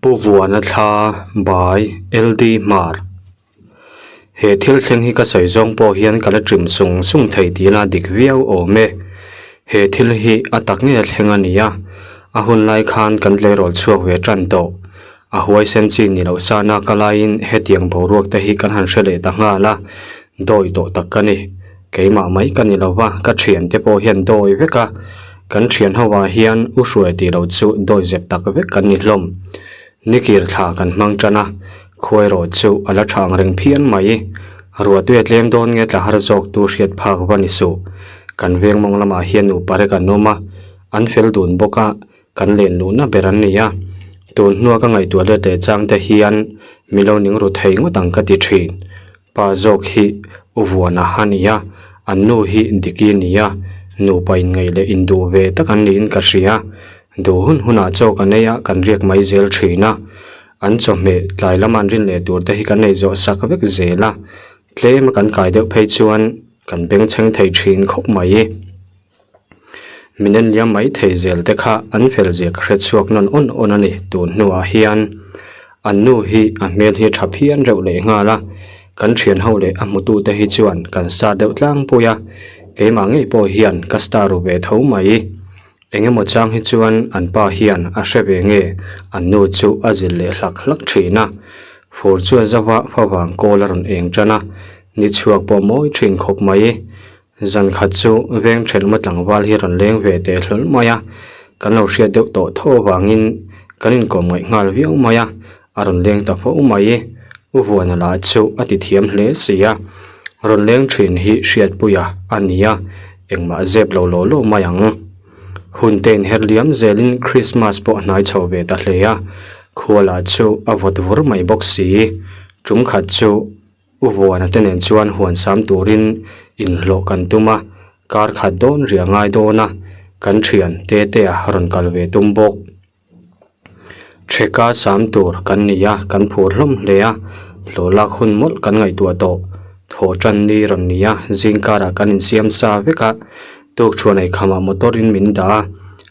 Pu Vuana thla by LD Hmar. He thil thleng hi ka sawi zawng pawh hian ka la trim sung sung thei tih ila dik viau awm e. He thil hi a tak ngei a thleng a ni a, a hun lai khan kan tleirawl chhuak ve tan tawh. A huaisen chi ni loh sana ka laiin hetiang boruak te hi kan han hre leh ta nghal a, dawi tawh tak ka ni. Keimah mai ka ni lova, ka thiante pawh hian dawi vek a, kan thian ho ah hian u hruai tih loh chu dawi zep tak vek kan ni hlawm. Nikir thla kan hmang tan a, khuai erawh chu a la tha ang reng phian mai. Ruahtui a tlem dawn nge tla har zawk tu hriat phak va ni suh. Kan veng mawng lamah hian nupa rek an awm a, an fel dun bawk a, Kan len luhna ber an ni a, tun hnua ka ngaihtuah let leh chang te hian mi lo ning ru thei ngawt ang ka ti thin. Pa zawk hi U Vuana a ni a, an nu hi Diki a ni a, nupa inngaih leh induh ve tak an niin ka hria. Duh hun hunah chaw kan ei a, kan riak mai zel thin a. An chawhmeh tlai lama an rin leh tur te hi kan ei zawh sak vek zel a, tlema kan kai deuh phei chuan kan bengchheng thei thin khawp mai. Min en liam mai thei zel te kha an fel zia ka hre chhuak nawn awn awn a ni tun hnuah hian an nu hi a hmel hi tha phian reuh leh nghal a kan thian ho leh a hmutu te hi chuan kan star deuh tlangpui a keimah ngei pawh hian ka star ru ve tho mai engemaw chang hi chuan an pa hian a hre ve nge an nu chu a zil leh hlak hlak thin a fur chuan zauha favang kawl a rawn eng tan a ni chhuak pawh mawi thin khawp mai. Zan khat chu veng thenawma tlangval hi rawn leng ve teh hlawl mai a, kan lo hriat deuh tawh tho avangin kan inkawm ngaih nghal viau mai a, a rawn leng ta fo mai. U Vuana lah chu a ti thiam hle si a, rawn leng thin hi hriatpuia a ni a, engmah zep lo law law mai ang. Hun te inher liam zelin Krismas pawh a hnai chho ve ta hle a, khua lah chu a vawt vur mai bawk si. Tum khat chu. U Vuana te nen chuan huan sam turin inhlawh kan tum a, kar khat dawn riah ngai dawn a, kan thian te te a rawn kal ve tum bawk. Theka sam tur kan ni a, kan phur hlawm hle a, hlawh lak hun mawlh kan ngaihtuah tawh. Thaw tan ni rawn ni a, zing karah kan insiam sa vek a, tukṭhuan eikhamah motor in min dah a,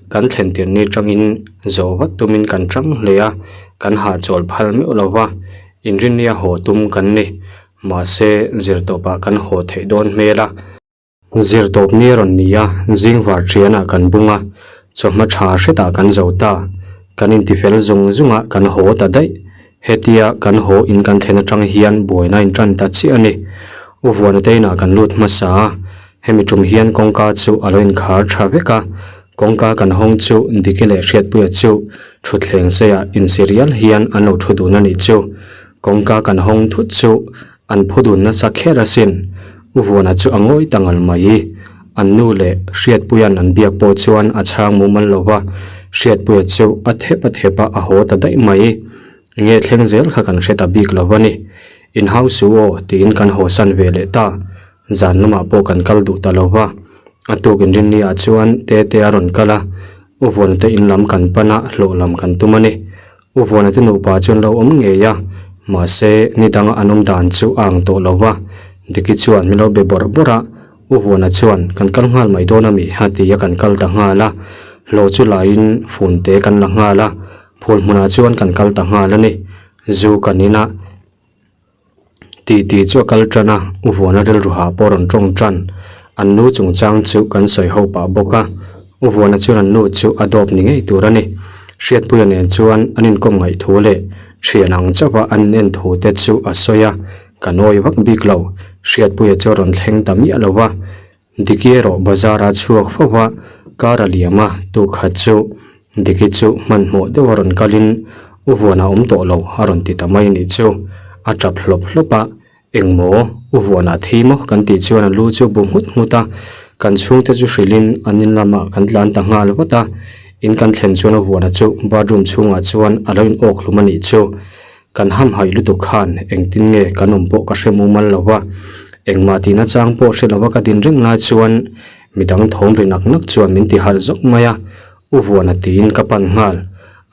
kan thlen tir ni tangin zawh vat tumin kan tang hle a, kan hahchawl phal meuh lo va. Inrinnia haw tum kan ni. Mahse, zirtawpah kan haw theih dawn hmel a. Zirtawp ni a rawn ni a, zingvar ṭhianah kan bung a, chawhma ṭha hretah kan zo ta. Kan intifel zung zunga kan haw ta daih. Hetia kan haw in kan thlen aṭang hian buaina in ṭan ta chiah a ni. U Vuana te inah kan lut hmasa a, hemi ṭum hian kawngka chu a lo inkhar ṭha vek a. Kawngka kan hawng chu Diki leh Hriatpuia chu Thutthleng seiah insi rial hian an lo thu dun a nih chu. Kawngka kan hawng thut chu an phu dun nasa kher asin. U Vuana chu a ngawi ta ngal mai. An nu leh Hriatpuia'n an biak pawh chuan a chhang mumal lo va, Hriatpuia chu a thep a thep a, a haw ta daih mai. Nge thleng zel kha kan hre ta bik lo va ni. Inhau su aw tiin kan hawsan ve leh ta. Zan lamah pawh kan kal duh ta lo va, a tuk inrinni ah chuan Tete a rawn kal a, U Vuana te in lam kan pan a, hlawh lam kan tum a ni. U Vuana te nupa chuan lo awm ngei a, mahse ni danga an awm dan chu a ang tawh lo va, Diki chuan min lo be bawrh bawrh a, U Vuana chuan kan kal nghal mai dawn a mi a ti a kan kal ta nghal a, hlawh chu laiin phone te kan la nghal a, phul hmunah chuan kan kal ta nghal a ni. Zu kan in a. Ti ti chu a kal tan a, U Vuana rilru hah pawh a rawn tawng tan. An nu chungchang chu kan sawi ho pah bawk a, U Vuana chuan an nu chu a dawp ni ngei tur a ni. Hriatpuia nen chuan an inkawm ngaih thu leh thian ang chauha an inen thu te chu a sawi a, ka nawi vak bik lo. Hriatpuia chu a rawn thleng ta miah lo va, Diki erawh bazar a chhuak fo va, car a liam a, tukhat chu Diki chu hmanhmawh deuh a rawn kalin U Vuana awm tawh lo a rawn ti ta mai nih chu. A tap hlawp hlawp a, Engmaw? U Vuana thi maw? kan tih chuan a lu chu bu nghut nghut a, kan chhungte chu hrilhin an in lamah kan tlan ta nghal vat a, in kan thlen chuan U Vuana chu bathroom chhungah chuan a lo in awk hlum a nih chu. Kan hamhaih lutuk khan engtin nge kan awm pawh ka hre mumal lo va, engmah tihna chang pawh hre lova ka din reng lai chuan midang thawm ri nak nak chuan min ti harh zawk mai a, U Vuana tiin ka pan nghal.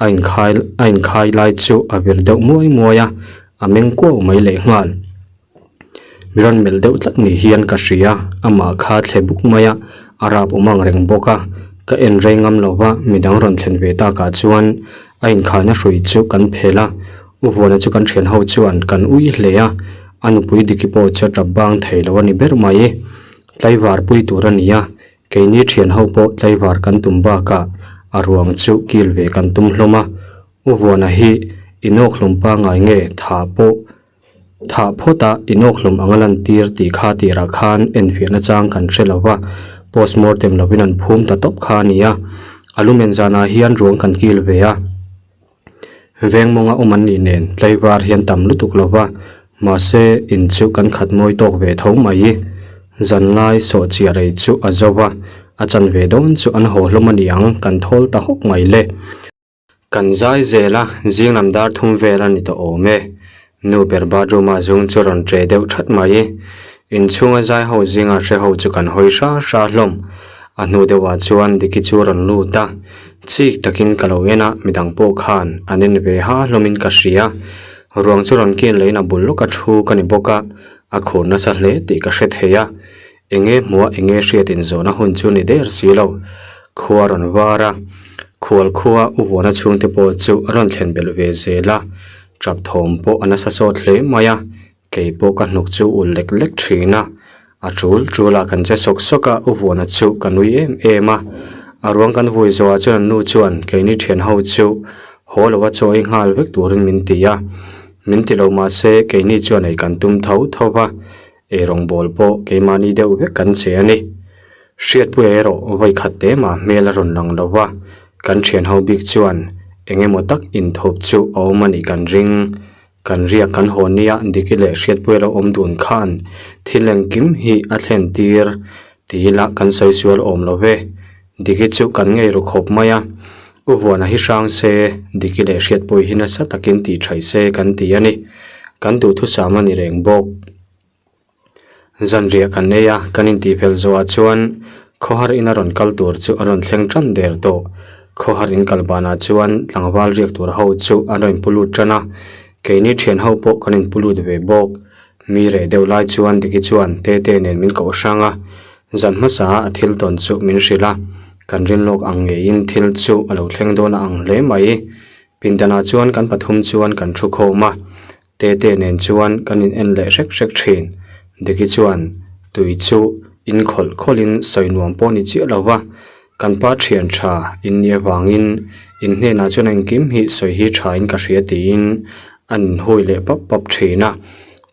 A inkhai a inkhai lai chu a vir deuh muai muai a, a meng kuau mai leh nghal. Mi rawn melh deuh tlat ni hian ka hria, amah kha thle buk mai a, a rap awm ang reng bawk a, ka en rei ngam lo va, midang rawn thlen ve takah chuan. A inkhahna hrui chu kan phel a, U Vuana chu kan thian ho chuan kan ui hle a, a nupui Diki pawh chu a tap bang thei lo a ni ber mai. Tlaivar pui tur a ni a, keini thian ho pawh tlaivar kan tum bakah a ruang chu kil ve kan tum hlawm a. U Vuana hi inawkhlum pangngai nge thah pawh Thah phawt a inawkhlum anga lantir tih kha tirah khan enfiahna chang kan hre lo va, postmortem lovin an phum ta tawp kha a ni a. A lumen zanah hian ruang kan kil ve a, veng mawnga awm an nih nen tlaivar hian tam lutuk lo va, mahse in chu kan khat mawi tawk ve tho mai. Zanlai sawhchiah rei chu a zo va, a chanve dawn chu an haw hlawm a ni ang kan thawl ta hawk mai le. Kan zai zel a, zing lam dar thum vel a ni tawh awm e. Nu ber bathroom ah zung chu rawn ṭe deuh ṭhat mai. Inchhunga zai ho zinga hre ho chu kan hawi hra hra hlawm. A hnu deuhah chuan Diki chu rawn lut a, chik takin ka lo en a, midang pawh khan an en ve ha hlawmin ka hria. Ruang chu rawn kin leiin a bul lawka thu ka ni bawk a, a khur nasa hle tih ka hre thei a. Enge hmuah enge hriat inzawhna hun chu ni der si lo. Khua rawn var a, khual khua u vuana chhungte pawh chu a rawn thlen belh ve zel a, tap thawm pawh a nasa sawt hle mai a, kei pawh ka hnuk chu ul lek lek thin a, a tul tul a kan che sawk sawk a, u vuana chu ka nui em em a, a ruang kan vui zawhah chuan an nu chuan keini thian ho chu haw lo a chaw ei nghal vek turin min ti a, min ti lo mahse keini chuan ei kan tum tho tho va. Ei rawngbawl pawh keimahni deuh vek kan che a ni. Hriatpuia erawh vawi khat te mah hmel a rawn lang lo va, kan thian ho bik chuan eng emaw tak inthup chu a awm a nih kan ring. Kan riak kan haw nia Diki leh Hriatpuia lo awm dun khan thil engkim hi a thlen tir ti ila kan sawi sual awm lo ve. Diki chu kan ngei ru khawp mai a, U Vuana hi hrang se, Diki leh Hriatpuii hi nasa takin tih thaih se kan ti a ni. Kan duhthusam a ni reng bawk. Zanriah kan nei a, kan intihfel zawhah chuan khawhar in a rawn kal tur chu a rawn thleng tan der tawh. Khawhar in kal banah chuan tlangval riak tur ho chu an rawn pu lut tan a, keini thian ho pawh kan inpu lut ve bawk. Mi reh deuh lai chuan Diki chuan Tete nen min koh hrang a, zan hmasa a a thil tawn chu min hrilh a, kan rin lawk ang ngeiin thil chu a lo thleng dawn a ang hle mai. Pindanah chuan kan pathum chuan kan thu khawm a, Tete nen chuan kan in en leh hrek hrek thin. Diki chuan tui chu in khawlh khawlhin sawi nuam pawh ni chiah lo va, kan pa thian tha in nih avangin in hnenah chuan engkim hi sawi hi tha in ka hria tiin an inhui leh pap pap thin a.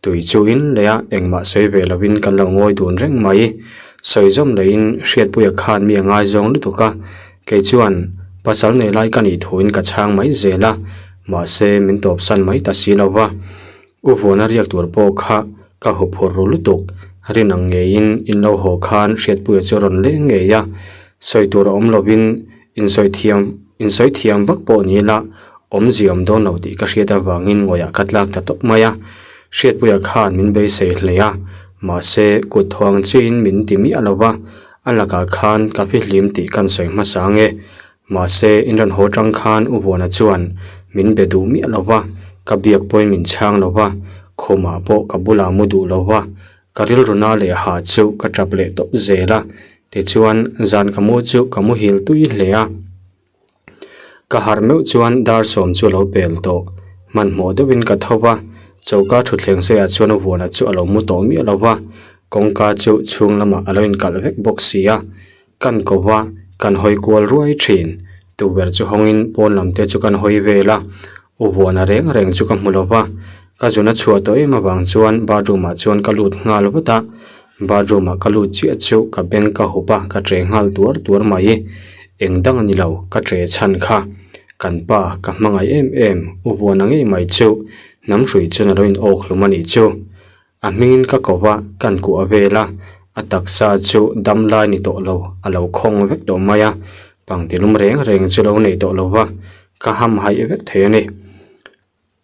Tui chu in leh a engmah sawi ve lovin kan lo ngawi dun reng mai. Sawi zawm lehin Hriatpuia khan mi a ngaizawng lutuk a, kei chuan pasal nei lai ka nih thuin ka chhang mai zel a, mahse min tawpsan mai ta si lo va. U Vuana riak tur pawh kha ka hu phur ru lutuk, rin ang ngeiin in lo haw khan Hriatpuia chu a rawn leng ngei a, sawi tur a awm lovin insawi thiam insawi thiam vak pawh ni ila awmzia awm dawn lo tih ka hriat avangin ngawihah ka tlak ta tawp mai a, Hriatpuia khan min beisei hle a, mahse kut thaw ang chiin min ti miah lo va, a lakah khan ka fihlim tih kan sawi hmasa ange. Mahse, in rawn haw tang khan U Vuana chuan min be duh miah lo va, ka biak pawhin min chhang lo va, khumah pawh ka bulah mu duh lo va, ka rilru na leh ha chu ka tap leh tawp zel a, tichuan zan ka mu chu ka muhil tui hle a. Ka harh meuh chuan dar sawm chu a lo pel tawh, hmanhmawh deuhin ka tho va, choka thutthleng seiah chuan U Vuana chu a lo mu tawh miah lo va, kawngka chu chhung lamah a lo inkalh vek bawk si a. Kan ko va, kan hawi kual ruai thin. Tukverh chu hawngin pawn lam te chu kan hawi vel a, u Vuana reng reng chu ka hmu lo va. Ka zun a chhuah tawh em avang chuan bathroom ah chuan ka lut nghal vat a, bathroom ah ka lut chiah chu ka beng ka hup a, ka ṭe nghal tuar tuar mai. Eng dang a ni lo, ka ṭe chhan kha. Kan pa, ka hmangaih em em, u Vuana ngei mai chu hnam hrui chuan a lo in awk hlum a nih chu. A hmingin ka ko va, kan kuah vel a, a taksa chu dam lai ni tawh lo, a lo khawng vek tawh mai a, pangtilum reng reng chu lo nei tawh lo va, ka ham haih vek thei a ni.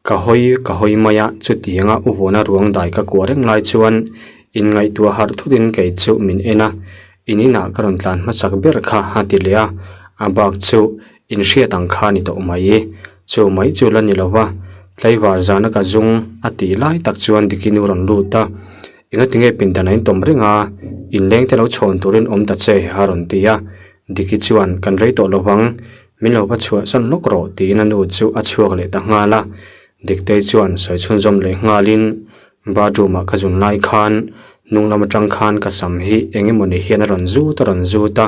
Ka hawi ka hawi mai a, chutianga u Vuana ruang dai ka kuah reng lai chuan inngaihtuah harh thutin kei chu min en a, in inah ka rawn tlan hmasak ber kha a ti leh a, a bak chu inhriat ang kha a ni tawh mai. Chu mai chu la ni lo va, tlaivar zana ka zung a tih lai tak chuan Dikinu rawn lut a, Engatinge pindan a intawm reng a, inleng te lo chhawn turin awm ta che a rawn ti a. Diki chuan, Kan rei tawh lo vang. Min lo va chhuahsan lawk rawh tiin a nu chu a chhuak leh ta nghal a. Diktei chuan sawi chhunzawm leh nghalin bathroom ah ka zun lai khan hnung lam atang khan ka sam hi eng emawni hian a rawn zut a rawn zut a,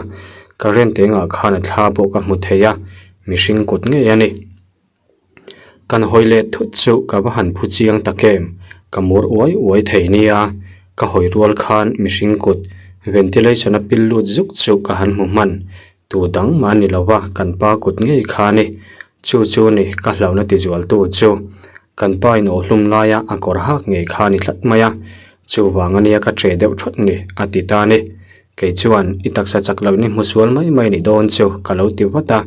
current engah khan a thla pawh ka hmu thei a, mihring kut ngei a ni. Kan hawi leh thut chu ka va han phu chiang tak em, ka mur uai uai thei nia, ka hawi rual khan mihring kut ventilation a pil lut zuk chu ka han hmu hman, tu dang mah ni lova kan pa kut ngei kha a ni, chu chu ni ka hlauhna tizualtu chu kan pa in awhlum laia a kawr hak ngei kha a ni tlat mai a, chuvang ania ka che deuh thawt ni a ti ta a ni, kei chuan i taksa chak loh ni hmu sual mai mai ni dawn chu ka lo ti vat a.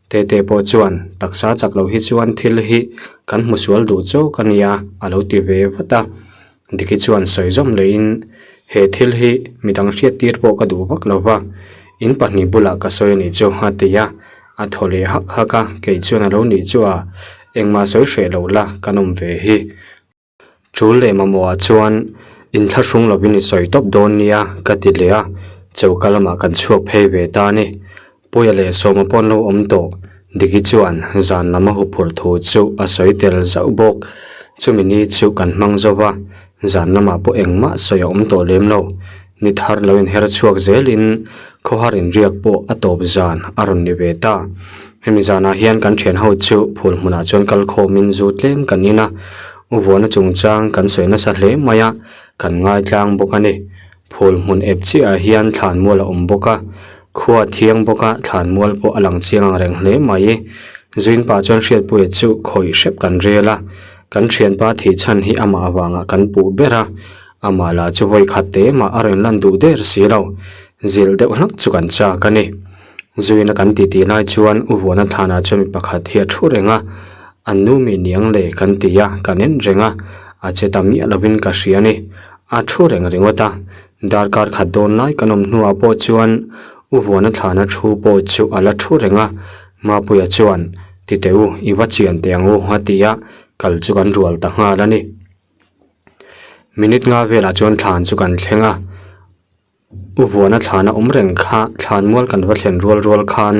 Tete pawh chuan taksa chak loh hi chuan thil hi kan hmu sual duh chawk a nia a lo ti ve vat a. Diki chuan sawi zawm leiin he thil hi midang hriat tir pawh ka duh vak lo va, in pahnih bulah ka sawi a nih chu a ti a. A thaw leh hak hak a, kei chuan a lo nih chu a, engmah sawi hreh lo la kan awm ve hi. Tul leh mamawhah chuan inthlahrung lovin i sawi tawp dawn nia ka ti leh a, choka lamah kan chhuak phei ve ta a ni. Puia leh Sawma pawh an lo awm tawh. Diki chuan zan lam a huphurh thu chu a sawi tel zauh bawk. Chumi ni chu kan hmang zo va, zan lamah pawh engmah sawi a awm tawh lem lo. Ni thar lo inher chhuak zelin khawhar inriak pawh a tawp zan a rawn ni ve ta. Hemi zanah hian kan thian ho chu phul hmunah chuan kal khawmin zu tlem kan in a, U Vuana chungchang kan sawi nasa hle mai a, kan ngaitlang bawk a ni. Phul hmun ep chiahah hian thlanmual a awm bawk a, khua a thiang bawk a, thlanmual pawh a lang chiang ang reng hle mai. Zuin pah chuan Hriatpuia chu khawih hrep kan rel a, kan thianpa thih chhan hi amah avangah kan puh ber a, amah lah chu vawi khat te mah a rawn lan duh der si lo, zilh deuh hlak chu kan chak a ni. Zuina kan titi lai chuan U Vuana thlanah chuan mi pakhat hi a thu reng a, An nu mi niang le kan ti a, kan en reng a, a che ta miah lovin ka hria a ni. A thu reng ringawt a, darkar khat dawn lai kan awm hnuah pawh chuan U Vuana thlana thu pawh chu a la thu reng a, Mapuia chuan, Ti teh u, i va chian teh ang u a ti a, kal chu kan rual ta nghal a ni. Minute nga velah chuan thlan chu kan thleng a. U Vuana thlan a awm reng kha thlanmual kan va thlen rual rual khan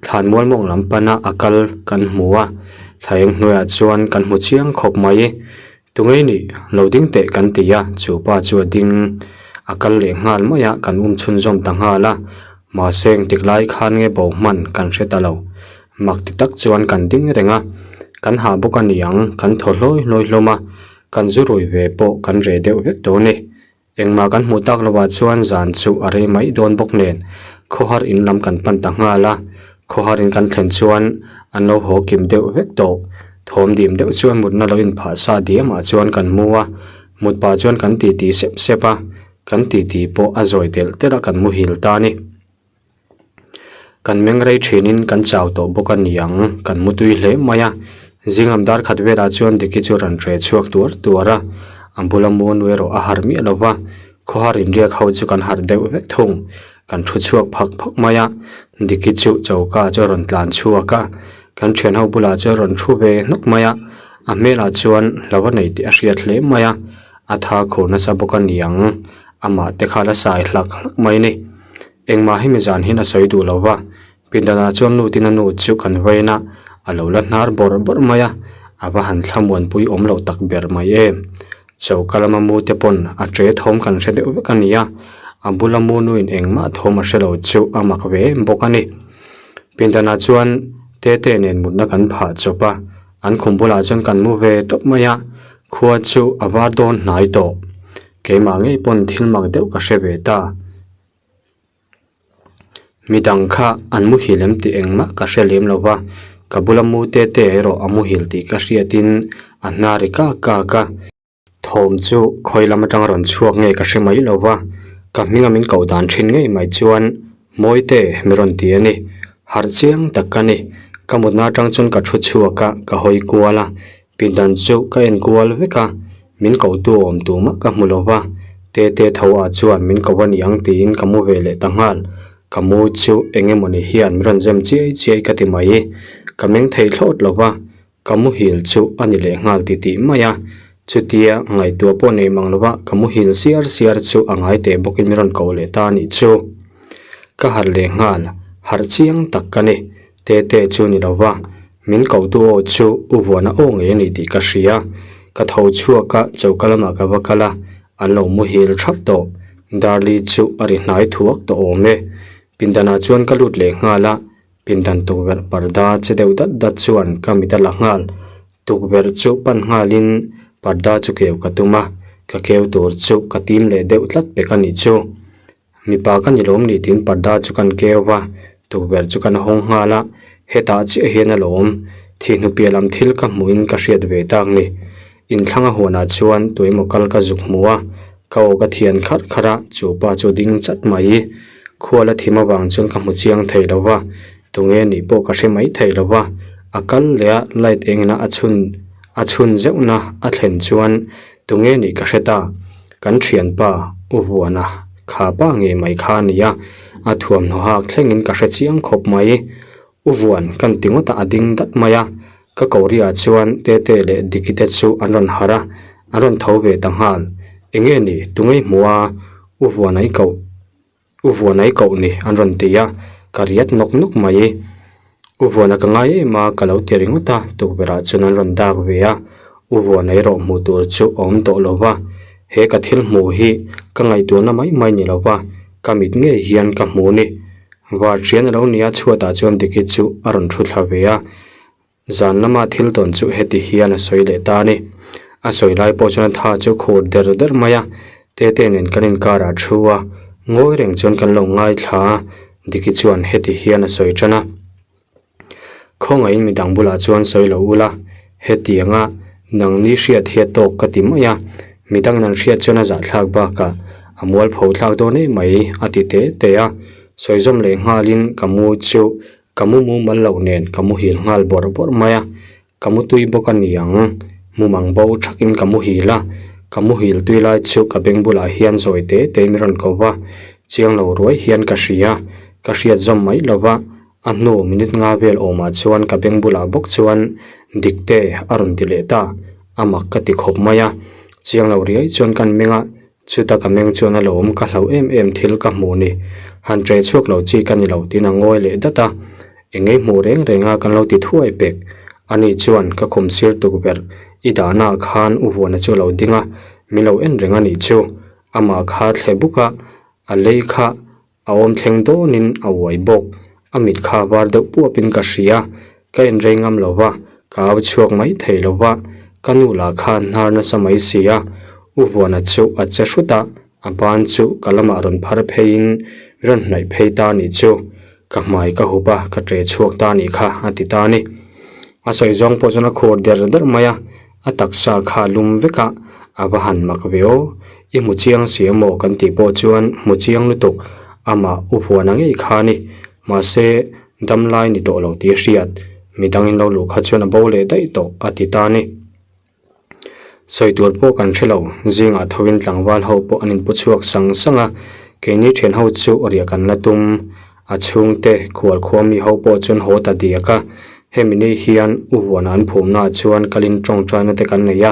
thlanmual mawng lam pana a kal kan hmu a, thla eng hnuaiah chuan kan hmu chiang khawp mai. Tungei nih lo ding teh kan ti a, chu pa chu a ding a kal leh nghal mai a, kan um chhunzawm ta nghal a, mahse engtik lai khan nge bo hman kan hre ta lo. Mak ti tak chuan kan ding reng a, kan hah bawk a ni ang, kan thaw hlawi hlawi hlawm a, kan zu rui ve pawh kan reh deuh vek dawn e. Engmah kan hmuh tak lovah chuan zan chu a rei mai dawn bawk nen khawhar in lam kan pan ta nghal a, khawhar in kan thlen chuan an lo haw kim deuh vek tawh. Thawm dim deuh chuan mutna lo inphah sa diamah chuan kan mu a, mut pah chuan kan titi sep sep a, kan titi pawh a zawi telh telh a kan muhil ta a ni. Kan meng rei thinin kan chau tawh bawk a ni ang, kan mu tui hle mai a. Zinglam dar khat velah chuan Diki chu rawn hreh chhuak tuar tuar a, a bula mu nu erawh a harh miah lo va, khawhar inriak ho chu kan harh deuh vek thung. Kan thu chhuak phak phak mai a, Diki chu choka chu a rawn tlan chhuak a, kan thian ho bulah chuan a rawn thu ve hnawk mai a, a hmelah chuan hlo a nei tih a hriat hle mai a, a tha khur nasa bawk a ni ang, amah te kha la sai hlak hlak mai a ni. Engmah hemi zan hian a sawi duh lo va, pindanah chuan lutin a nu chu kan vain a, a lo la hnar bawrh bawrh mai a, a va han thlamuanpui awm lo tak ber mai em. Choka lama mu te pawn a ṭe thawm kan hre deuh vek a ni a, a bula mu nuin engmah thawm a hre lo chu a mak ve em bawk a ni. Pindanah chuan Tete nen mutna kan phah chawp a, an khum bulah chuan kan mu ve tawp mai a, khua chu a var dawn hnai tawh. Keimah ngei pawn thil mak deuh ka hre ve ta. Midang kha an muhil em tih engmah ka hre lem lo va, ka bula mu te te erawh a muhil tih ka hriatin a hna ri kak kak a. Thawm chu khawi lam atanga rawn chhuak nge ka hre mai lo va, ka hminga min koh dan thin ngei mai chuan Mawite mi rawn ti a ni. Harh chiang tak ka ni. Ka mutna atang chuan ka thu chhuak a, ka hawi kual a. Pindan chu ka en kual vek a, min kotu awm tumah ka hmu lo va, Tete tho ah chuan min ko a ni ang tiin ka mu ve leh ta nghal. Ka mu chu eng emawni hian min rawn zem chiai chiai ka ti mai. Ka meng thei thlawt lo va, ka muhil chu a ni leh nghal titih mai a. Chutia ngaihtuah pawh nei mang lova ka muhil siar siar chu a ngai teh bawkin min rawn ko leh ta a nih chu. Ka harh leh nghal, harh chiang tak ka ni. Tete chu ni lo va, min kotu aw chu u Vuana aw ngei a ni tih ka hria. Ka tho chhuak a, choka lamah ka va kal a, an lo muhil thap tawh. Darli chu a ri hnai thuak tawh awm e. Pindanah chuan ka lut leh nghal a, pindan tukverh parda che deuh dat dat chuan ka mit a la nghal. Tukverh chu pan nghalin parda chu keu ka tum a, ka keu tur chu ka tim leh deuh tlat pek a nih chu. Mipa ka ni lawm ni tiin parda chu kan keu va, tukverh chu kan hawng nghal a, hetah chiah hian a lawm. Thihnu piah lam thil ka hmuhin ka hriat ve tak ni. Inthlang a huanah chuan tuemaw kal ka zuk hmu a, ka aw ka thian kharh kharh a, chu pa chu ding chat mai. Khual a thim avang chuan ka hmu chiang thei lo va, tunge nih pawh ka hre mai thei lo va. A kal leh a, light engina a chhun a chhun zeuhna a thlen chuan tunge nih ka hre ta. Kan thianpa U Vuana kha pa ngei mai kha a ni a, a thuamhnaw hak thlengin ka hre chiang khawp mai. U Vuan kan ti ngawt a, a ding dat mai a. Ka Korea chuan Tete leh Diki te chu an rawn harh a, an rawn tho ve ta nghal. Enge ni, tungei hmu a, U Vuana i koh. U Vuana i koh ni an rawn ti a, ka riat nawk nawk mai. U Vuana ka ngai em a, ka lo ti ringawt a, tukverhah chuan an rawn dak ve a. U Vuana erawh hmuh tur chu a awm tawh lo va, he ka thil hmuh hi ka ngaihtuahna mai mai ni lo va, ka mit ngei hian ka hmu ni. Var thian a lo nia chhuatah chuan Diki chu a rawn thu thla ve a. Zan lama thil tawn chu heti hian a sawi leh ta a ni. A sawi lai pawh chuan a tha chu khur der der mai a, Tete nen kan inkar ah thu a, ngawi reng chuan kan lo ngaithla a, Diki chuan heti hian a sawi tan a. Khawngaihin midang bulah chuan sawi lo ula, hetianga nangni hriat hi a tawk ka ti mai a, midang nan hriat chuan a zahthlak bakah a mualpho thlak dawn em mai a ti te te a, sawi zawm leh nghalin ka mu chu Ka mu mumal loh nen ka muhil nghal bawrh bawrh mai a, ka mu tui bawk a ni ang. Mumang bo thakin ka muhil a, ka muhil tui lai chu ka beng bulah hian zawi te te min rawn ko va, chiang lo ruai hian ka hria, ka hriat zawm mai lo va, a hnu minute nga vel awmah chuan ka beng bulah bawk chuan Dikte a rawn ti leh ta, a mak ka ti khawp mai a, chiang lo riai chuan kan meng a, Chuta ka meng chuan a lo awm ka hlauh em em thil ka hmuh ni. Han ṭe chhuak lo chi ka ni lo tiin a ngawi leh dat a. Engei hmuh reng reng a kan lo ti thuai pek. Ani chuan ka khum sir tukverh i dahna ah khan u Vuana chu a lo ding a, min lo en reng a nih chu. Amah kha thle buk a, a lei kha A awm thleng dawnin a uai bawk. A mit kha var deuh puapin ka hria. Ka en rei ngam lo va, ka au chhuak mai thei lo va. Ka nu lah khan hnar nasa mai si a. U Vuana chu a che hrut a, a ban chu ka lamah rawn phar pheiin rawn hnaih phei ta nih chu. Ka hmai ka hup a, ka ṭe chhuak ta nih kha a ti ta a ni. A sawi zawng pawh chuan a khur der der mai a. A taksa kha lum vek a, a va han mak ve aw. I hmu chiang si emaw kan tih pawh chuan hmu chiang lutuk, amah u huana ngei kha a ni. Mahse, dam lai ni tawh lo tih a hriat. Midangin lo luh kha chuan a bo leh daih tawh a ti ta a ni. Sawi tur pawh kan hre lo, zingah thoin tlangval ho pawh an inpu chhuak sang sang a, keini thian ho chu riah kan la tum. A chhungte khualkhua mi ho pawh chuan haw ta diak a, hemi ni hian U Vuana an phumnaah chuan kalin tawngtaina te kan nei a,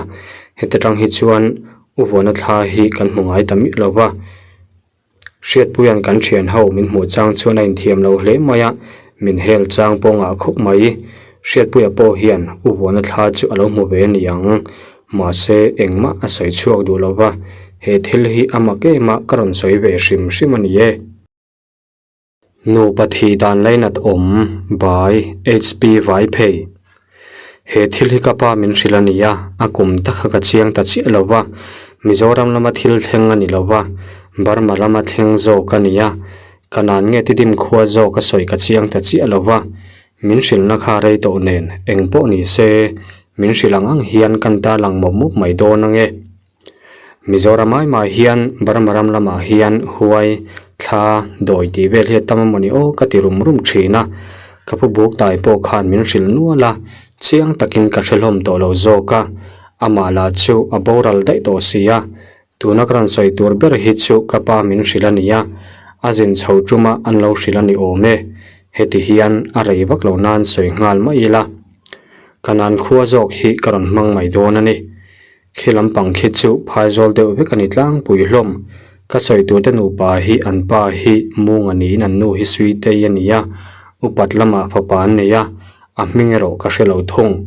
heta tang hi chuan U Vuana thla hi kan hmu ngai ta miah lo va. Hriatpuia'n kan thian ho min hmuh chang chuan a inthiam lo hle mai a, min hel chang pawh ngah khawp mai. Hriatpuia pawh hian U Vuana thla chu a lo hmu ve a ni ang, mahse engmah a sawi chhuak duh lo va, he thil hi a mak em a ka rawn sawi ve hrim hrim a ni e. Nupa thih dan lainat awm by HP Vaiphei. He thil hi ka pa min hrilh a ni a, a kum tak kha ka chiang ta chiah lo va, Mizoram lama thil thleng a ni lo va, Burma lama thleng zawk a ni a, ka nan nge Tidim khua zawk a sawi ka chiang ta chiah lo va, min hrilhna kha rei tawh nen eng pawh ni se, min hrilh ang ang hian kan tarlang mawp mawp mai dawn ange. Mizoram ai mah hian Burma ram lamah hian huai, thla, dawi tih vel hi a tam amawni aw ka ti rum rum thin a, ka pu buk tai pawh khan min hrilh nual a, chiang takin ka hre hlawm tawh lo zawk a, amah lah chu a boral daih tawh si a, tuna ka rawn sawi tur ber hi chu ka pa min hrilh a ni a, a zin chho tuma an lo hrilh a ni awm e, heti hian a rei vak lo nan sawi nghal mai ila, ka nan khua zawk hi ka rawn hmang mai dawn a ni. Khi lampang khi chu phaizawl deuh vek a ni tlangpui hlawm. Ka sawi turte nupa hi an pa hi Munga niin an nu hi Suitei a ni a. Upat lamah fapa an nei a, a hming erawh ka hre lo thung.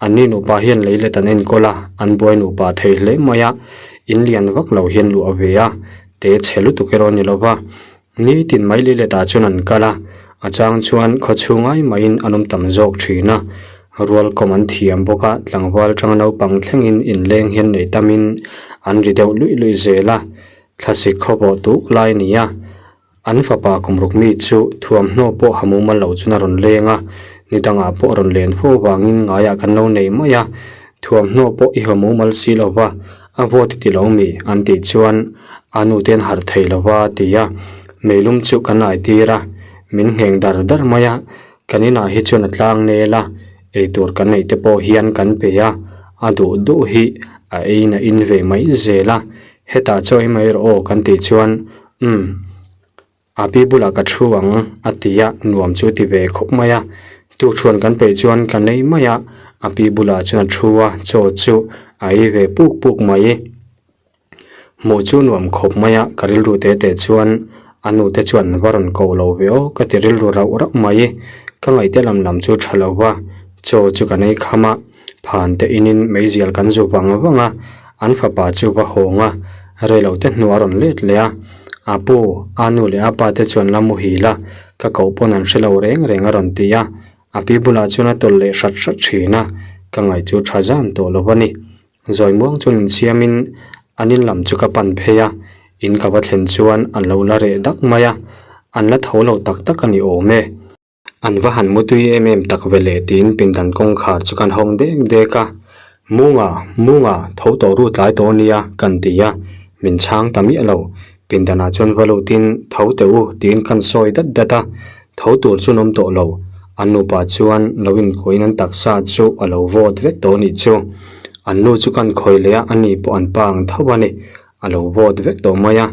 Anni nupa hian leilet an enkawl a, an buai nupa thei hle mai a, in lian vak lo hian luah ve a, te chhe lutuk erawh a ni lo va. Nitin mai leiletah chuan an kal a, a chang chuan khaw chhungai maiin an awm tam zawk thin a. Rualkawm an thiam bawk a, tlangval tanga naupang thlengin inleng hian nei tamin an ri deuh luih luih zel a, thlasik khawpawh tuk lai a ni a. An fapa kum ruk mi chu thuamhnaw pawh ha mumal lo chuan a rawn leng a, ni dangah pawh a rawn len fo vangin ngaiah kan lo nei mai a, thuamhnaw pawh i ha mumal si lo va, a vawt i ti lo mi? an tih chuan a nu te an harh thei lo va a ti a, meilum chu kan ai tir a, min ngheng dar dar mai a, kan inah hi chuan a tlang nel a, eitur kan neih te pawh hian kan pe a, a duh duh hi a eiin a in ve mai zel a, hetah chaw i mai rawh aw kan tih chuan Umm. A pi bulah ka thu ang a ti a, nuam chu ti ve khawp mai a. Tukṭhuan kan peih chuan ka nei mai a, a pi bulah chuan a thu a, chaw chu a ei ve puk puk mai. Hmuh chu nuam khawp mai a, ka rilru te te chuan a nu te chuan va rawn ko lo ve aw ka ti rilru rauh rauh mai. Ka ngaihte lam lam chu tha lo va, chaw chu kan ei kham a, phan te inin meizial kan zu vang vang a, an fapa chu va hawng a, reilo te hnuah a rawn let leh a, a pu, a nu leh a pa te chuan la muhil a, ka koh pawn an hre lo reng reng a rawn ti a, a pi bulah chuan a tawlh leh hrat hrat thin a, ka ngaih chu tha zan tawh lo a ni. Zawi muang chuan insiamin an in lam chu ka pan phei a, in ka va thlen chuan an lo la reh dak mai a, an la tho lo tak tak a ni awm e. An va han mutui em em tak ve leh tiin pindan kawngkhar chu kan hawng dek dek a, Munga, Munga, tho tawh ru tlai tawh ania kan ti a, min chhang ta miah lo. Pindanah chuan va lutin tho teh u tiin kan sawi dat dat a, tho tur chu an awm tawh lo. An nupa chuan lo inkuahin an taksa chu a lo vawt vek tawh anih chu. An nu chu kan khawi leh a, ani pawh an pa ang tho a ni. A lo vawt vek tawh mai a,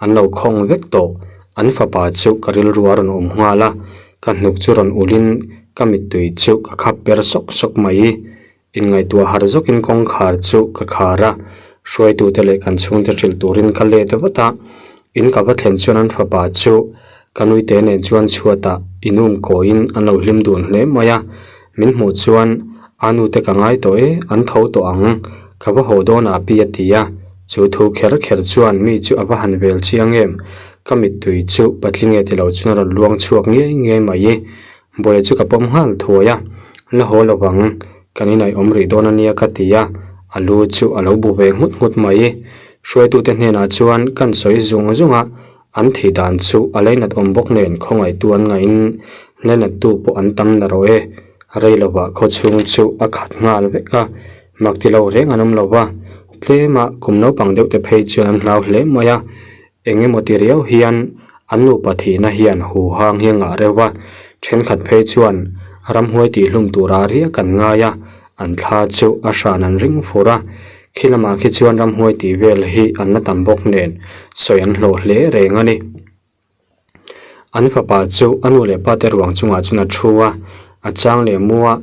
an lo khawng vek tawh. An fapa chu ka rilru a rawn awm nghal a, ka hnuk chu rawn ulhin ka mittui chu ka khap per sawk sawk mai. Inngaihtuah har zawkin kawngkhar chu ka khar a, hruaitute leh kan chhungte hrilh turin ka let vat a. In ka va thlen chuan an fapa chu ka nuite nen chuan chhuatah inum kawiin an lo hlim dun hle mai a. Min hmuh chuan a nute ka ngai tawh e, an tho tawh ang, ka va haw dawn a pi a ti a, chu thu kher kher chuan mi chu a va han vel chiang em, ka mittui chu patling e tilo chuan a rawn luang chhuak ngei ngei mai i, Bawia chu ka pawm nghal thuai a, la haw lo vang, kan inai awm rih dawn a nia ka ti a, a lu chu a lo bu ve nghut nghut mai, hruaitute hnenah chuan kan sawi zung zung a, An thih dan chu a lainat awm bawk nen khawngaihtu an ngaihin lainattu pawh an tam na rawh e. Rei lovah khaw chhung chu a khat nghal vek a, mak ti lo reng an awm lo va, tlema kum naupang deuh te phei chuan an hlau hle mai a. Eng emaw ti riau hian an nupa thihna hian huhang hi a ngah reuh a, thenkhat phei chuan ramhuai tihhlum tura riak an ngai a, An thla chu a hran an ring fur a, khi lamah khi chuan ramhuai tih vel hi an la tam bawk nen sawi an hlawh hle reng a ni. An fapa chu a nu leh pa te ruang chungah chuan a thu a, a chang leh mu a,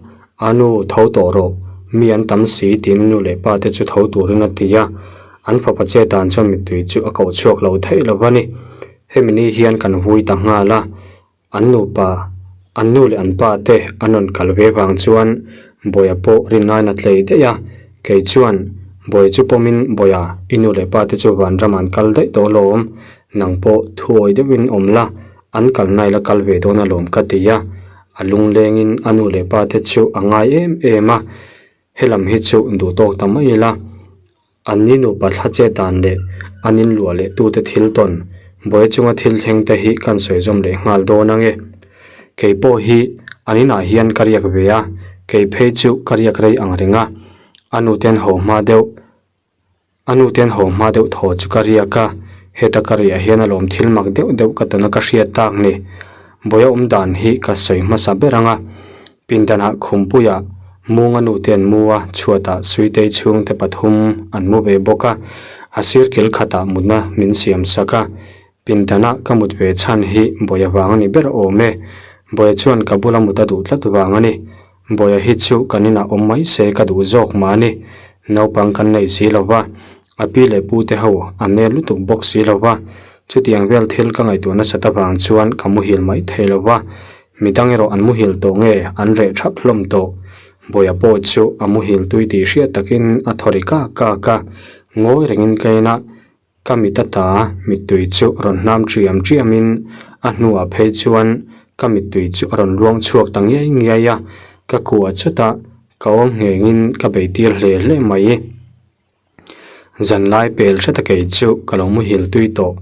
a nu tho tawh rawh, mi an tam si tiin a nu leh pa te chu tho turin a ti a, an fapa che dan chuan mittui chu a koh chhuak lo theih lo a ni. Hemi ni hian kan vui ta nghal a, An nupa, an nu leh an pa te an rawn kal ve vang chuan Bawia pawh rinlain a tlei daih a, kei chuan Bawia chu pawmin Bawia, i nu leh pa te chu vanramah an kal daih tawh alawm, nang pawh thuawi deuhin awm la, an kalna i la kal ve dawn alawm ka ti a, a lunglengin a nu leh pa te chu a ngai em em a, helam hi chu duh tawk ta mai ila. An ni nupa thla che dan leh an inluah leh tute thil tawn, buai chunga thil thleng te hi kan sawi zawm leh nghal dawn ang e. Kei pawh hi an inah hian ka riak ve a, kei phei chu ka riak rei ang reng a, a nuten haw hma deuh, a nuten haw hma deuh thaw chu ka riak a, heta ka riah hian a lawm thil mak deuh deuh ka tawn a ka hriat tak ni. Buai awm dan hi ka sawi hmasa ber ang a. Pindanah Khumpuiah Munga nute an mu a, chhuatah Suitei chhungte pathum an mu ve bawk a, a sir kil khatah mutna min siam sak a. Pindanah ka mut ve chhan hi Bawia vang a ni ber awm e. Bawia chuan ka bula mut a duh tlat vang a ni. Bawia hi chu kan inah awm mai se ka duh zawk mah a ni. Naupang kan nei si lo va, a pi leh pu te ho a nel lutuk bawk si lo va. Chutiang vel thil ka ngaihtuah nasat avang chuan ka muhil mai thei lo va. Midang erawh an muhil tawh nge an reh thap hlawm tawh. Bawia pawh chu a muhil tui tih hriat takin a thaw ri kak kak a, ngawi rengin ka en a, ka mit ata mittui chu rawn hnam ṭiam ṭiamin a hnuah phei chuan ka mittui chu a rawn luang chhuak ta ngiai ngiai a, ka kuah chutah ka awm nghengin ka beitir hle hle mai. Zanlai pel hreta kei chu ka lo muhil tui tawh.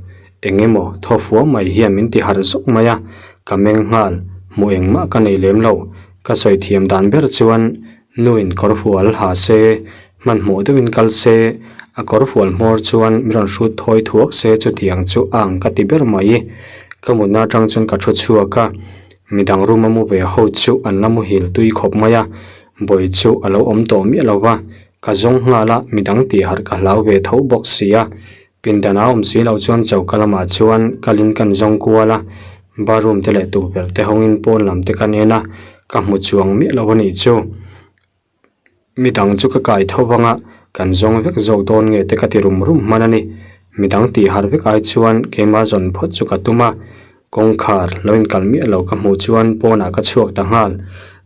Eng emaw thaw fuau mai hian min ti harh zawk mai a, ka meng nghal, hmuh engmah ka nei lem lo. Ka sawi thiam dan ber chuan nuin kawr hual ha se, hmanhmawh deuhin kal se, a kawr hual hmawr chuan min rawn hrut thawi thuak se chutiang chu a ang ka ti ber mai. Ka mutna atang chuan ka thu chhuak a, midang room a mu ve ho chu an la muhil tui khawp mai a, bawi chu a lo awm tawh miah lo va. Ka zawng nghal a, midang tih harh ka hlau ve tho bawk si a. Pindan a awm si loh chuan choka lamah chuan kalin kan zawng kual a, bathroom te leh tukverh te hawngin pawn lam te kan en a, ka hmu chuang miah lo a nih chu. Midang chu ka kai tho vang a, kan zawng vek zawk dawn nge te ka ti rum rum hman a ni. Midang tih harh vek ai chuan keimah zawn phawt chu ka tum a, Kawngkhar lo inkal miah lo ka hmuh chuan pawnah ka chhuak ta nghal.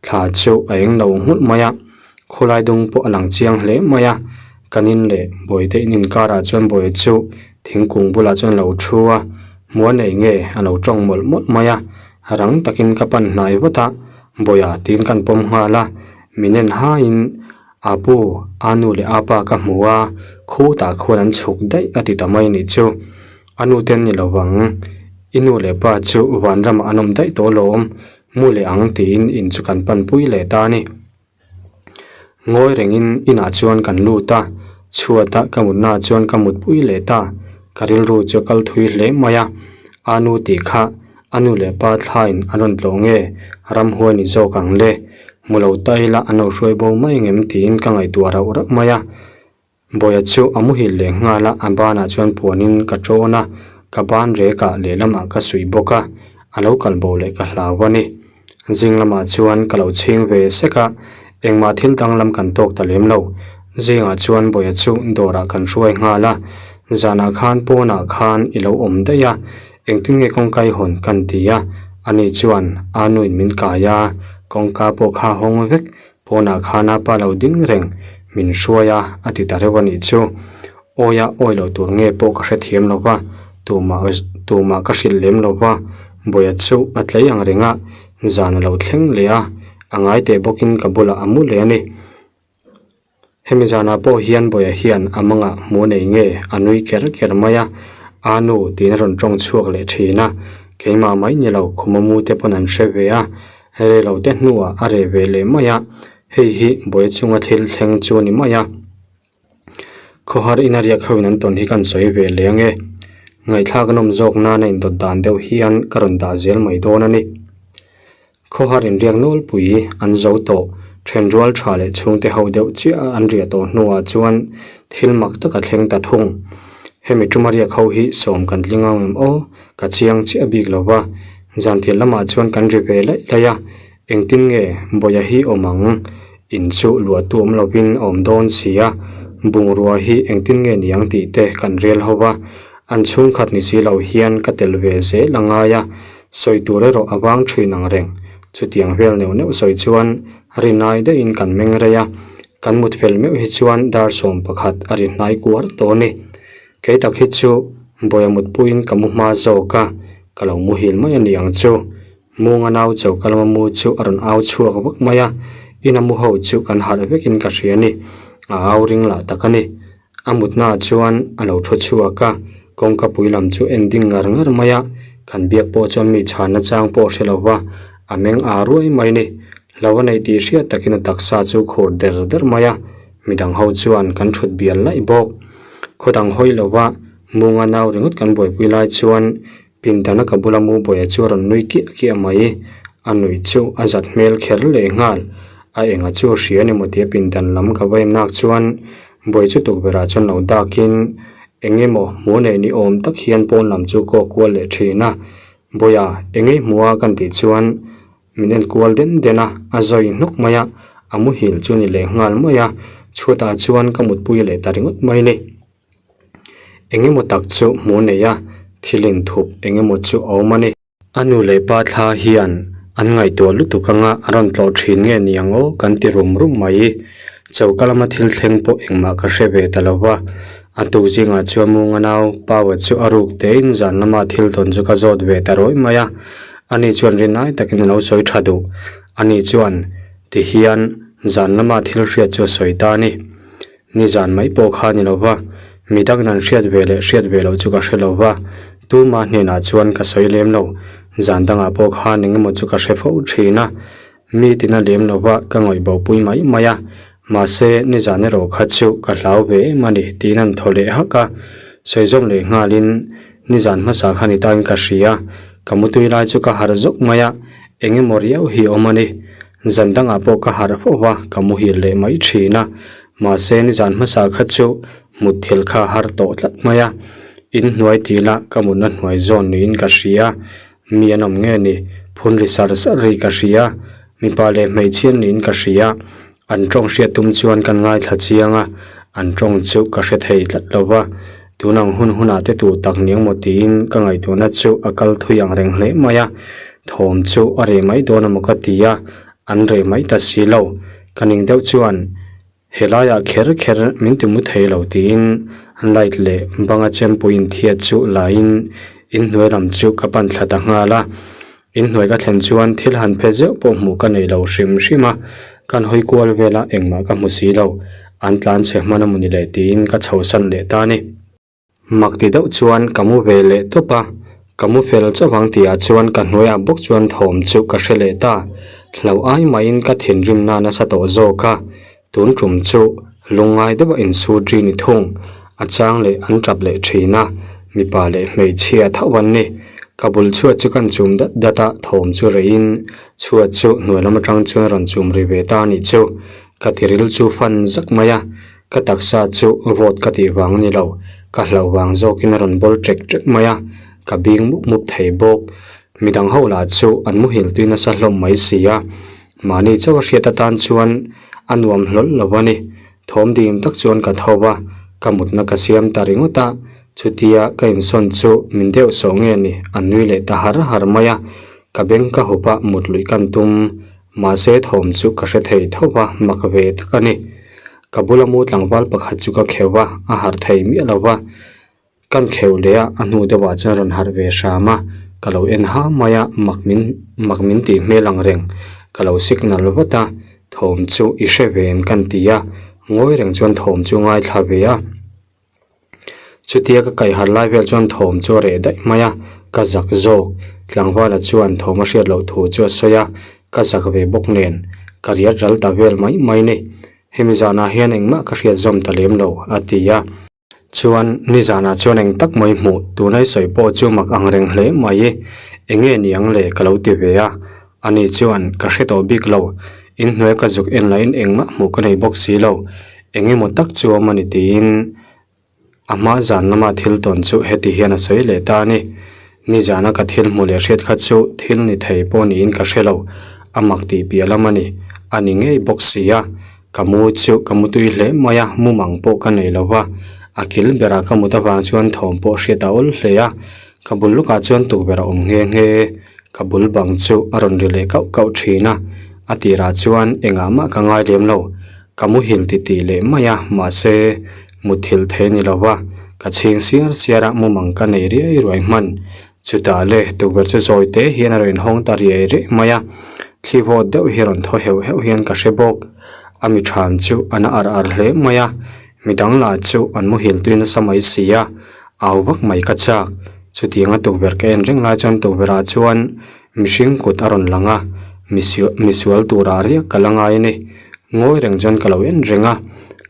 Thla chu a eng lo nghulh mai a, khawlai dung pawh a lang chiang hle mai a. Kan in leh Bawihte in inkarah chuan Bawih chu thingkung bulah chuan a lo thu a, hmuh a nei nge a lo tawng mawlh mawlh mai a. Rang takin ka pan hnai vat a, Bawia tiin kan pawm nghal a, min en haiin A pu, a nu leh a pa ka hmu a, khutah khuan an chhuk daih a ti ta mai a nih chu. A nu te an ni lo vang, i nu leh pa chu vanramah an awm daih tawh alawm, mu leh ang tiin in chu kan panpui leh ta a ni. Ngawi rengin inah chuan kan lut a, chhuata ka mutnaah chuan ka mutpui leh ta, ka rilru chu a kal thui hle mai a, a nu tih kha A nu leh pa thlain an rawn tlawh nge? Ramhuai ni zawk ang le. Hmu lo ta ila an lo hruai bo mai ngem tiin ka ngaihtuah rauh rauh mai a. Bawia chu a muhil leh nghal a, a banah chuan puanin ka tawn a, ka ban rekah lehlamah ka suih bawk a, a lo kal bo leh ka hlau a ni. Zing lamah chuan ka lo chhing ve sek a, engmah thil danglam kan tawk ta lem lo. Zingah chuan Bawia chu dawrah kan hruai nghal a, zanah khan pawnah khan i lo awm daih a, Engtin nge kawngka i hawn kan ti a, ani chuan a nuin min kai a, kawngka pawh kha hawng vek, pawnah khan a pa lo ding reng, min hruai a, a ti ta reuh a nih chu. Awi a awi loh tur nge pawh ka hrethiam lo va, tumah tumah ka hrilh lem lo va, Bawia chu a tlei ang reng a, zan a lo thleng leh a, a ngai teh bawkin ka bulah a mu leh a ni. Hemi zanah pawh hian Bawia hian a mangah hmuh nei nge a nui ker ker mai a, a nu tiin a rawn tawng chhuak leh thin a, keimah mai ni lo khuma mu te pawn an hre ve a, rei lo te hnuah a reh ve leh mai a, hei hi Bawia chunga thil thleng chu a ni mai a. Khawhar ina riak ho in an tawn hi kan sawi ve leh ange, ngaihthlak a nawm zawk nana indawt dan deuh hian ka rawn dah zel mai dawn a ni. Khawhar inriak nawlpui an zo tawh, thenrual tha leh chhungte ho deuh chiah a an riah tawh hnuah chuan thil mak tak a thleng ta thung. Hemi tuma riak ho hi sawm kan tling ang em aw, ka chiang chiah bik lo va, zantir lamah chuan kan ri ve laih laih a, engtin nge Bawia hi awm ang, in chu luahtu awm lovin a awm dawn si a, bungrua hi engtin nge ni ang tih te kan rel ho va, an chhungkhat ni si lo hian ka tel ve zel a ngai a, Sawi tur erawh a vang thin ang reng. Chutiang vel neuh neuh sawi chuan rinai deuhin kan meng rei a, kan mut fel meuh hi chuan dar 11 a ri hnai kuar tawh a ni. Kei tak hi chu Bawia mutpuiin ka mu hma zawk a, ka lo muhil mai a ni ang chu. Munga nau choka lama mu chu a rawn au chhuak vak mai a, ina mu ho chu kan harh vekin ka hria a ni. A au ring lah tak a ni. A mutnaah chuan a lo thu chhuak a, kawngka pui lam chu en ding ngar ngar mai a, kan biak pawh chuan mi chhanna chang pawh hre lo va, a meng aa ruai mai ni. Hlo a neih tih hriat takin a taksa chu khur der der mai a, midang ho chuan kan thut bial laih bawk. Khaw dang hawi lo va, Munga nau ringawt kan buaipui lai chuan Pindana ka bula mu buaia chu a rawn nui kiah kiah mai. A nuih chu a zat hmel kher leh nghal. A enga chu hria ni maw tia pindan lam ka va en nak chuan buai chu tukverhah chuan lo dakin eng emaw hmuh nei ni awm tak hian pawn lam chu kaw kual leh thin a. Buaia eng ei hmuh a kan tih chuan min en kual den den a, a zawi hnawk mai a, a muhil chu ni leh nghal mai a, chhuatah chuan ka mutpui leh ta ringawt mai ni. Eng emaw tak chu hmuh nei a, thil inthup eng emaw chu a awm a ni. A nu leh pa thla hian An ngaihtuah lutuk anga a rawn tlawh thin nge ni ang aw kan ti rum rum mai. Choka lama thil thleng pawh engmah ka hre ve ta lo va. A tuk zingah chuan Munga nau Paua chu a ruk tein zan lama thil tawn chu ka zawt ve ta rawih mai a. Ani chuan rinai takin a lo sawi tha duh. Ani chuan ti hian zan lama thil hriat chu a sawi ta a ni. Nizan mai pawh kha a ni lo va, midang nan hriat ve leh hriat ve loh chu ka hre lo va, tuma hnenah chuan ka sawi lem lo. Zan dangah pawh khan eng emaw chu ka hre fo thin a, mi tina lem lo va ka ngawih bo pui mai mai a, mahse nizan erawh kha chu ka hlau ve em a ni tiin an thaw leh hak a. Sawi zawm leh nghalin nizan hmasa kha ni tain ka hria, ka mutui lai chu ka harh zawk mai a, eng emaw riau hi a awm a ni. Zan dangah pawh ka harh fo va, ka muhil leh mai thin a. Mahse nizan hmasa kha chu mutthilh kha a har tawh tlat mai a. In hnuai tih lah ka mutna hnuai zawn niin ka hria. Mi an awm nge ni? Phun ri sar sar ri ka hria. Mipa leh hmeichhia niin ka hria. An tawng hriat tum chuan kan ngaithla chiang a, an tawng chu ka hre thei tlat lo va. Tun ang hun hunah te tur tak niang maw tiin ka ngaihtuahna chu a kal thui ang reng hle mai a, thawm chu a reh mai dawn emaw ka ti a, an reh mai ta si lo. Ka ning deuh chuan helaiah kher kher min ti mu thei lo tiin light leh banga chempui inthiat chu laiin inhnuai lam chu ka pan thla ta nghal a. Inhnuai ka thlen chuan thil han phe zeuh pawh hmuh ka nei lo hrim hrim a, kan hawi kual vel a engmah ka hmu si lo, an tlan chhe hman a mawni leh tiin ka chho san leh ta a ni. Mak ti deuh chuan ka mu ve leh tawp a, ka mu fel chauh ang tihah chuan ka hnuaiah bawk chuan thawm chu ka hre leh ta, hlauh ai mahin ka thinrim na nasa tawh zawk a, Tun tum chu lungngai deuha insut ri ni thung, a chang leh an tap leh thin a, mipa leh hmeichhia tho an ni. Ka bul chhuat chu kan chum dat dat a, thawm chu reihin chhuat chu hnuai lam atang chuan a rawn chum ri ve ta a nih chu. Ka tiril chu fan zak mai a, ka taksa chu vawt ka tih vang a ni lo, ka hlauh vang zawkin a rawn bawl ṭek ṭek mai a, ka bing mup mup thei bawk. Midang ho lah chu an muhil tui nasa hlawm mai si a, Mahni chauh a hriat atan chuan a nuam hlawlh lo a ni. Thawm dim tak chuan ka tho va, ka mutna ka siam ta ringawt a. Chutia ka insawn chu min deuh sawh nge ni, a nui leh ta har har mai a. Ka beng ka hup a, mut luih kan tum. Mahse thawm chu ka hre thei tho va, mak ve tak a ni. Ka bula mu tlangval pakhat chu ka kheuh va, a harh thei miah lo va. Kan kheuh leh a, a hnu deuhah chuan rawn harh ve hram a, ka lo en ha mai a, mak min mak min tih hmel ang reng, ka lo signal vat a, thawm chu i hre ve em kan ti a, ngawi reng chuan thawm chu ngaithla ve a. Chutia ka kaih harh lai vel chuan thawm chu a reh daih mai a, ka zak zawk, tlangvala chuan thawm a hriat loh thu chu a sawi a, ka zak ve bawk nen, ka riat ral ta vel mai mai ni, hemi zanah hian engmah ka hriat zawm ta lem lo, a ti a. Chuan nizanah chuan eng tak mai hmuh tunai sawi pawh chu mak ang reng hle mai. Eng nge ni ang le ka lo ti ve a. Ani chuan ka hre tawh bik lo. Inhnuai ka zuk en lahin engmah hmuh ka nei bawk si lo. Eng emaw tak chu awm a ni tiin a hma zan lama thil tawn chu heti hian a sawi leh ta a ni. Nizana ka thil hmuh leh hriat kha chu thil ni thei pawh niin ka hre lo. A mak tih piah lam a ni. A ni ngei bawk si a. Ka mu chu ka mu tui hle mai a, mumang pawh ka nei lo va, a kil berah ka mut avang chuan thawm pawh hriat a awl hle a, ka bul lukah chuan tukverh a awm nghe nghe. Ka bul bang chu a rawn ri leh kauh kauh thin a, a tirah chuan engah mah ka ngai lem lo, ka muhil titih leh mai a, mahse mutthilh thei a ni lo va, ka chhing siar siar a, mumang ka nei riai ruai hman. Chutah le tukverh chu zawi te hian a rawn inhawng ta riai riai mai a, thli vawt deuh hi a rawn thaw heuh heuh hian ka hre bawk. A mi ṭhan chu a na ar ar hle mai a, midang lah chu an muhil tui nasa mai si a, au vak mai ka chak. Chutianga tukverh ka en reng lai chuan tukverh ah chuan mihring kut a rawn lang a, misual turah riak ka la ngai a ni. Ngawi reng chuan ka lo en reng a,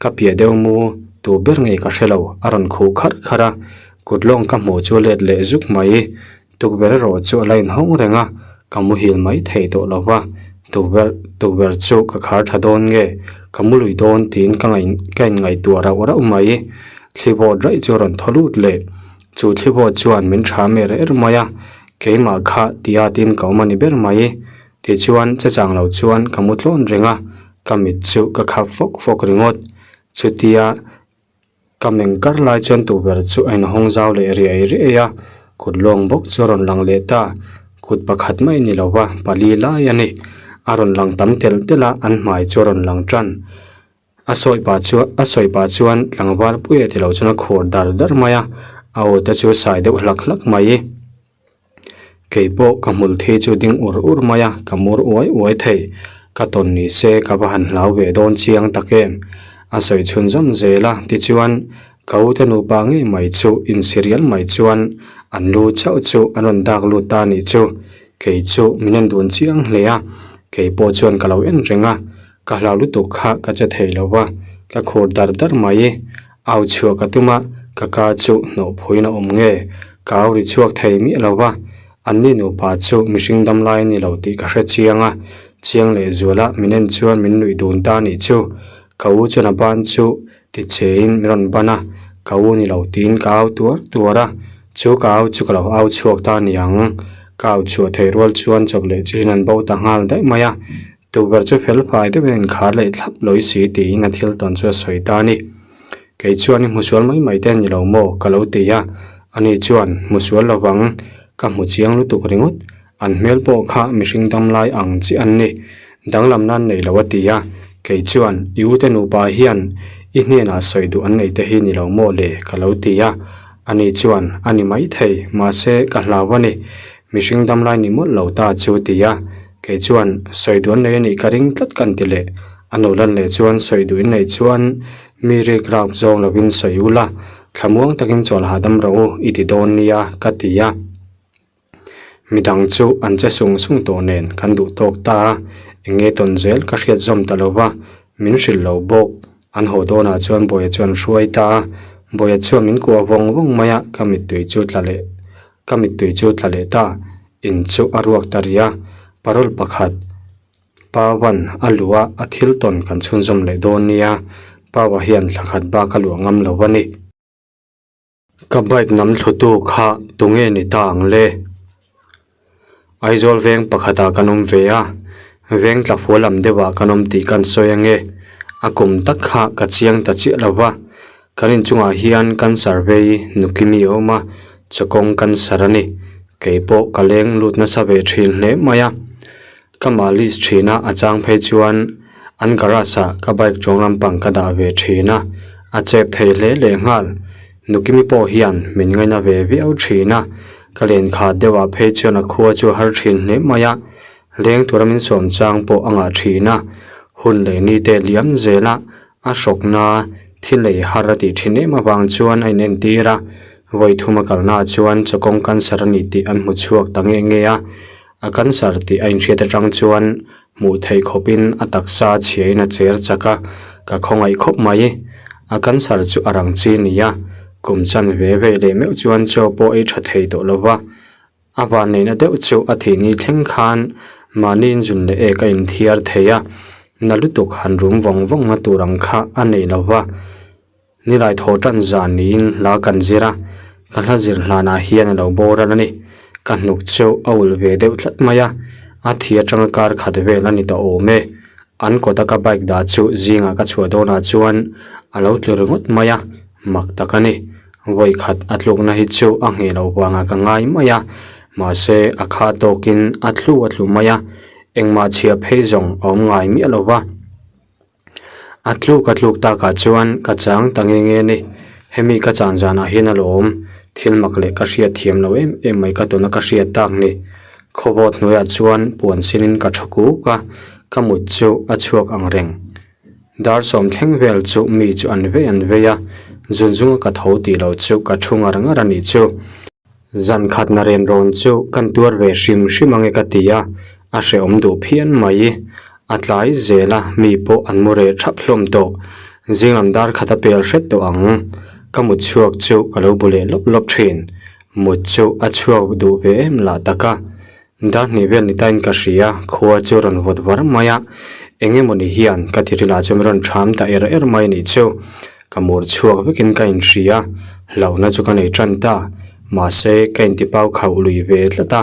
ka piah deuh mu tu ber ngei ka hre lo, a rawn khuh kharh kharh a. Kut lawng ka hmuh chu let leh zuk mai. Tukverh erawh chu a la inhawng reng a, ka muhil mai thei tawh lo va. Tukverh tukverh chu ka khar tha dawn nge, ka mu lui dawn tiin ka ngaih ka inngaihtuah rauh rauh mai. Thli vawt raih chu a rawn thaw lut leh. Chu thli vawt chuan min tha mer er mai a, keimah kha tia tin ka awm a ni ber mai. Tichuan chechang lo chuan ka mu tlawn reng a, ka mit chu ka khap fawk fawk ringawt. Chutia. Ka meng kar lai chuan tukverh chu a inhawng zau leh riai riai a, kut lawng bawk chu a rawn lang leh ta. Kut pakhat mai ni lo va, pali lai a ni. A rawn lang tam telh telh a, an hmai chu a rawn lang tan. A sawi pah chuan a sawi pah chuan tlangval pui a ti lo chuan a khur dar dar mai a, a aw te chu sai deuh hlak hlak mai. Kei pawh ka hmul thi chu ding ur ur mai a, ka mur uai uai thei. Ka tawn ni se ka va han hlau ve dawn chiang tak em. A sawi chhun zawm zel a, tichuan ka ute nupa ngei mai chu insirial mai chuan an lu chauh chu an rawn dak lut ta a nih chu. Kei chu min en dun chiang hle a, kei pawh chuan ka lo en reng a, Ka hlau lutuk kha ka che thei lo va, ka khur dar dar mai. Au chhuah ka tum a, ka ka chu hnawh phuiin a awm nge? Ka au ri chhuak thei miah lo va, anni nupa chu mihring dam lai a ni lo tih ka hre chiang a, chiang leh zuala min en chuan min nuih dun ta nih chu. Ka u chuan a ban chu ti chein min rawn ban a, ka u ni lo tiin ka au tuar tuar a, chu ka au chu ka lo au chhuak ta niang. Ka au chhuah theih rual chuan chawp leh chiin an bo ta nghal daih mai a, Tukverh chu fel fai deuhin a inkhar leh thlap lawi si tiin a thil tawn chu a sawi ta a ni. Kei chuan i hmusual mai mai te a ni lo maw? ka lo ti a, ani chuan hmusual lovang ka hmu chiang lutuk ringawt, an hmel pawh kha mihring dam lai ang chiah an ni, danglam nan nei lo a ti a, kei chuan i ute nupa hian i hnenah sawi duh an nei te hi ni lo maw le? ka lo ti a, ani chuan a ni maithei, mahse ka hlau a ni, Mihring damlai ni mawlh lo ta chu ti a, kei chuan sawi duh an nei a nih ka ring tlat kan ti leh. A nu lan leh chuan sawi duh in neih chuan mi rik rap zawng lovin sawi ula, thlamuang takin chawl hahdam rawh u i ti dawn nia ka ti a. Midang chu an che sung sung tawh nen kan duh tawk ta a, eng nge tawn zel ka hriat zawm ta lo va, min hrilh lo bawk. An haw dawnah chuan Bawia chuan hruai ta a, Bawia chuan min kuah vawng vawng mai a, ka mittui chu tla leh. Ka mittui chu tla leh ta, in chu a ruak ta rih a, parole pakhat Pawan a luh a, a thil tawn kan chhunzawm leh dawn nia, Pawa hian thla khat bak a luah ngam lo a ni. Ka bike nam thlutu kha tunge ni ta ang le? Aizawl veng pakhatah kan awm ve a, veng tla fual lam deuhah kan awm tih kan sawi ange, a kum tak kha ka chiang ta chiah lo va, Kan inchungah hian cancer vei nukimi a awm a, chawkawng cancer a ni. Kei pawh ka leng lut nasa ve thin hle mai a. Ka malis thin a, a chang phei chuan an garage ah ka bike chuang lampang ka dah ve thin a, a chep thei hle leh nghal. Nukimi pawh hian min ngaina ve viau thin a, ka len khat deuh ah phei chuan a khua chu a har thin hle mai a, leng tura min sawm chang pawh a ngah thin a, hun leh ni te liam zel a, A hrawkna thil ei har a tih thin em avang chuan a inentir a, vawi thum a kalnaah chuan chawkawng cancer a ni tih an hmu chhuak ta nge nge a. A cancer tih a inhriat atang chuan hmuh theih khawpin a taksa a chhiain a cher chak a, ka khawngaih khawp mai. A cancer chu a rang chi a ni a, kum chan ve ve leh meuh chuan chaw pawh ei tha thei tawh lo va. A vanneihna deuh chu a thih ni thleng khan mahni inzun leh ek a inthiar thei a, na lutuk han rum vawng vawng na tur ang kha a nei lo va. Nilai thaw tan zan niin hla kan zir a, ka hla zir hlanah hian a lo boral a ni. Ka hnuk chu a ulh ve deuh tlat mai a, a thi atanga kar khat vel a ni ta awm e. An kawta ka bike dah chu zingah ka chhuah dawnah chuan a lo tlu ringawt mai a, mak tak a ni. Vawi khat a tlukna hi chu a ngheh loh vangah ka ngai mai a, mahse a kha tawkin a thlu a tlu mai a, engmah chhia phei zawng a awm ngai miah lo va. A tluk a tluk takah chuan ka chang ta nge nge a ni. Hemi ka chan zanah hian a lawm, thil mak leh ka hriat thiam lo em em mai ka tuna ka hriat tak ni. Khawvawt hnuaiah chuan puan sinin ka thu kuk a, ka mut chu a chhuak ang reng. Dar sawm thleng vel chu mi chu an vei an vei a, zunzunga ka tho tih loh chu ka thu ngar ngar a nih chu. Zan khat na ren rawn chu kan tuar ve hrim hrim ange ka ti a, a hrehawm duh phian mai. A tlai zel a, mi pawh an mu reh thap hlawm tawh. Zinglam dar khat a pel hret tawh ang. Ka mut chhuak chu ka lo bu leh lawp lawp thin. Mut chu a chhuak duh ve em lah tak a. Dar hnih vel ni tain ka hria, khua chu rawn vawt var mai a, eng emawni hian ka tirilah chuan rawn ṭham ta er er mai nih chu. Ka mur chhuak vekin ka inhria, hlauhna chu ka nei ṭan ta, mahse ka intipau khauh lui ve tlat a,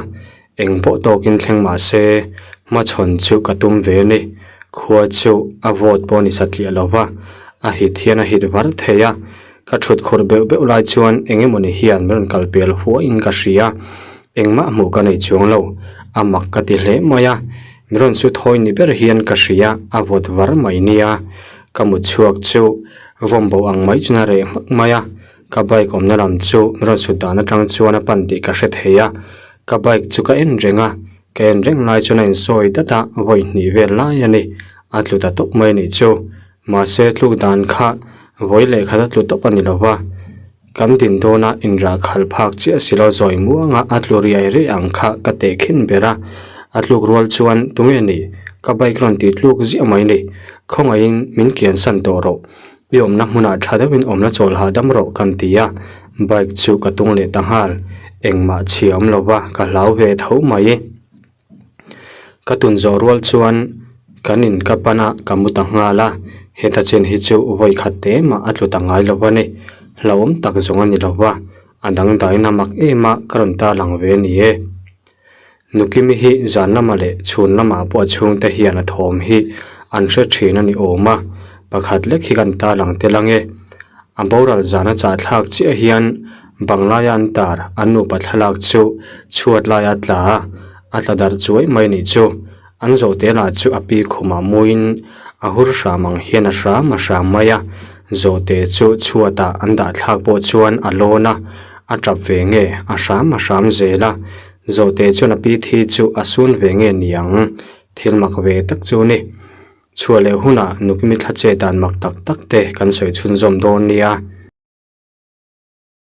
eng pawh tawkin thleng mahse hmachhawn chu ka tum ve a ni. Khua chu a vawt pawh ni satliah lo va, a hit hian a hit var thei a, Ka thut khur beuh beuh lai chuan eng emawni hian min rawn kal pial huaiin ka hria. Engmah hmuh ka nei chuang lo. A mak ka ti hle mai a, mi rawn su thawi ni ber hian ka hria, a vawt var mai nia. Ka mut chhuak chu vawm bo ang mai chuan a reh hmak mai a, ka bike awmna lam chu mi rawn sut dan atang chuan a pan tih ka hre thei a, ka bike chu ka en reng a, ka en reng lai chuan a insawi dat a, vawi hnih vel lai a ni, a tlu ta tawp mai a nih chu. Mahse tluk dan kha vawi leh khat a tlu tawp a ni lo va, kan din dawna inrah khalh phak chiah si lo zawi muanga a tlu riai riai ang kha ka teh khin ber a, a tluk rual chuan tunge ni ka bike rawn tih tluk ziah mai ni, khawngaihin min kian san tawh rawh, i awmna hmunah tha deuhin awmna chawl hahdam rawh kan ti a, bike chu ka tung leh ta nghal, engmah chhia awm lo va ka hlau ve tho mai. Ka tun zawh rual chuan kan in ka pan a, ka mu ta nghal a, heta chin hi chu vawi khat te mah a tlu ta ngai lo a ni, hlauhawm tak zawng a ni lo va, a dangdaiin a mak em a, ka rawn ta lang ve a ni e. Nukimi hi zan lamah leh chhun lamah pawh a chhungte hian a thawm hi an hre thin a ni awm a, pakhat lek hi kan ta lang tel ang e. A boral zana chahthlak chiah hian Banglaia an tar an nupa thlalak chu chhuat laia tla a, a tla darh chuai mai nih chu. An zawhte lah chu a pi khumah muin a hur hram ang hian a hram a hram mai a, zawhte chu chhuatah an dah thlak pawh chuan a lawn a, a tap ve nge a hram a hram zel a, zawhte chuan a pi thi chu a sun ve nge niang thil mak ve tak chu ni. Chhuah leh hunah nukimi thla che dan mak tak tak te kan sawi chhunzawm dawn nia.